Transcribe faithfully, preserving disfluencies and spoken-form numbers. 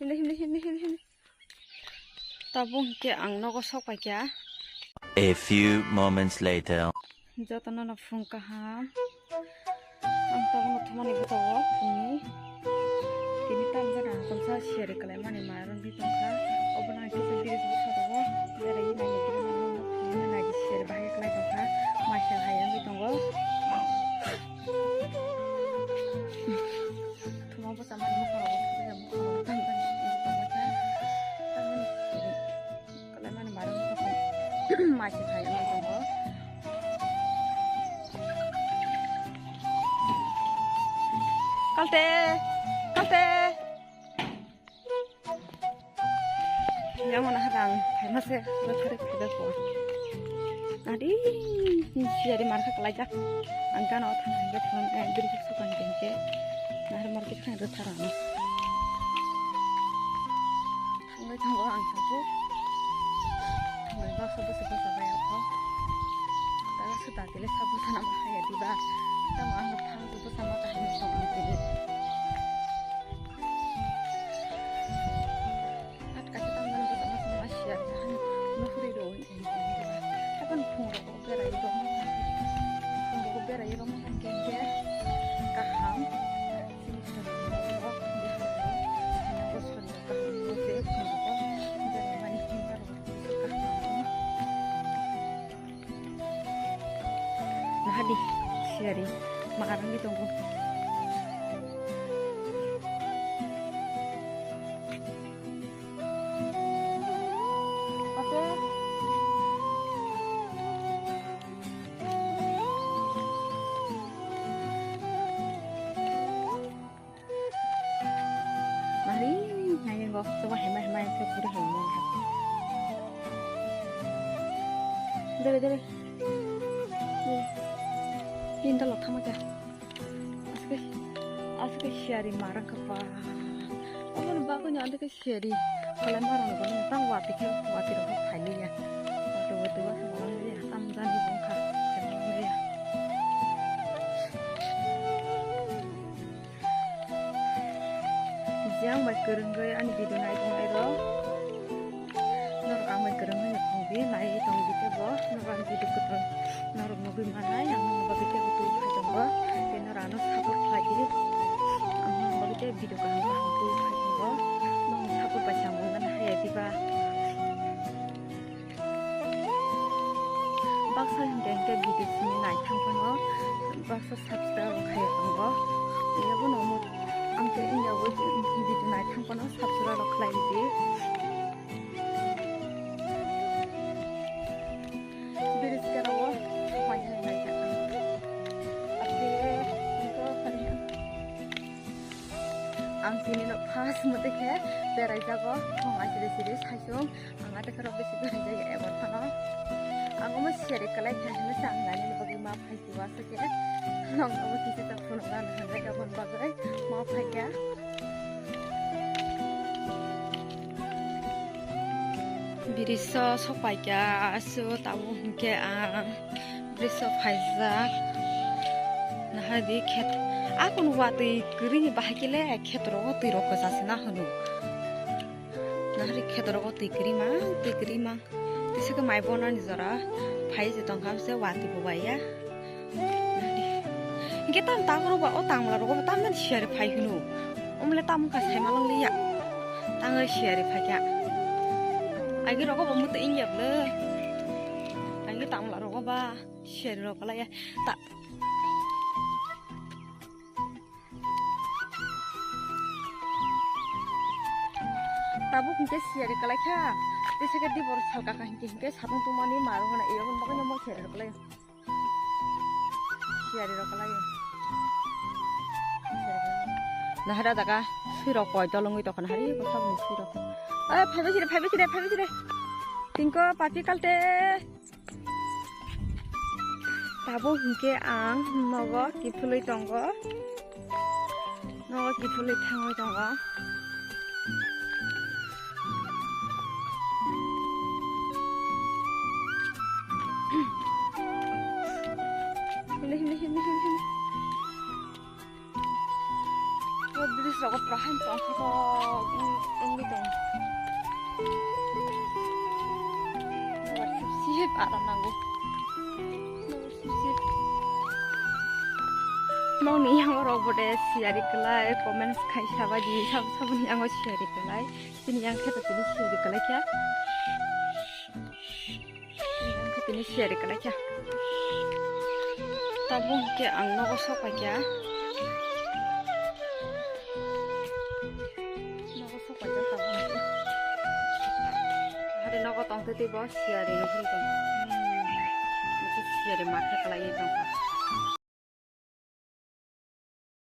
Himni, himni, himni, himni, himni. Tabuk hwnkhe ang nogo sok paikha. A few moments later. Jotono no phung kaham. Ang tabukno thumani bwskango phungni. Tini tamjani ang tamsa siyari kalaimani mairum ri tongkha. Obono ang kisa biris bwsa rogo. Berai naini kisa nangmani phungni nagi siyari bahai khlai tongkha. Maisa hai wngwi tongo. Thuma bwsa mani bwkhao, bwsa bwkhao tamjani wngwi tongkha. Tamjani siyari. Kalaimani mairum tongkha. Maisa hai wngwi tongo. Kalte, kalte. Yang mana hadang, hai mase, lo thare phede ko. Adi, siyari markha kalai jak. Ang gana o thang, ang thang, eh, diri suk suk ang kengke. Nahar market khang ro thara no. Thangbai thango ang sabu. Thangbai baksa bwsa bwsa bai ako. Tala suda tile sabu sana bahaya diba. Tamo ang thang sabu sama kahini song ang tini. At kasi tamo ang bwsa bwsa ma siya jahan nuhuri do. Apan phung rok berai rok ma. Phung rok berai rok ma kengke kaham. Nahadi, siyari, makarang di tongko. Nari, nai go, coba hema hema yang khe puri hema. Dere, dere. Ini dah lo thama kya? Aske, aske siyari marang kapa. Omo ni bago ni ande ke siyari. Kalau marang go ni tang wati khe, wati rok khaili ya. Wati, wati, wati, wati, ya. Tam jani bongkha. Jang bai kwrwngwi ani video nai tongnai rok. Norok ang bai kwrwngwi no tongdi, nai tongdi tebo. Norok ani video kwtal norok nugwi manai, ang nokni bagwi tebo twi phai tongo. Tei norok ano support khlai di. Ang nokni bagwi tei video kaham kaham twi phai tongo. Nokni support bai se ang mungna haya diba. Baksa hinkhe hinkhe video simi naithang phano baksa subscribe khai tongo. Yabo no ang khe India bo video naithang phano subscribe rok khlai di. Bridge khe rogo manya naikha. Ate iko khani ang tini no first mote khe berai jago. Thong asile sile saisung. Ang ate khorok bisi berai jaya ebar phano. Ang omo siyari kalai kha hinwi sa ang nani bagwi ma phai si wa se khe. Nong omo kisa ta phunuk na hwnwi aboni bagwi ma phai kha. Biriso sok pai kha asu tabo hinkhe ang biriso phaijak. Nahadi khet akon watwi kwrwini bahai khe le khet rogo twi rok kwchasna hwno. Nahari khetorogo twi kwrwi mang, twi kwrwi mang. Tisa khe mai bonani jora phai je tong kha se watwi bo bai ya. Nahari. Hinkhe tam tang rok ba o tang mala rogo tam nani siyari phai hino. Omle tam kha sai ma lang liya. Tang siyari phai kha. Agi rogo ba muta ingyap le. Agi tam mala rogo ba siyari rok la ya. Ta Tabuk hinkhe siyari kalai kha. Tei sake dibor salka kha hinkhe hinkhe satung tungmani ma rok hwnwi iyabo bagwi no mo siyari rok kalai. Siyari rok kalai. Nahara jaga sui rok koi dolongwi tokha nahari bwsaboni sui rok. Oi phaibai sire phaibai sire phaibai sire. Tingko papi kalte. Tabuk hinkhe ang nogo kiphilwi tongo. Nogo kiphilwi thangwi tongo. Himni, himni, himni, himni, himni. O bridge Rogo prahain tong khe to wng wngwi tong. Sip sip aram nango. Sip sip. Nokni yango rok bode siyari kwlai, comments khai sabaidi, sab saboni yango siyari kwlai. Chini yang khe to tini siyari kwlai kha. Tini siyari kwlai kha. Tabuk khe ang nogo sok pai kha. Nogo sok pai kha tabuk khe. Hari nogo tong twi bo siyari no phun tong. Hmm. Siyari ma khe kwlai tong kha.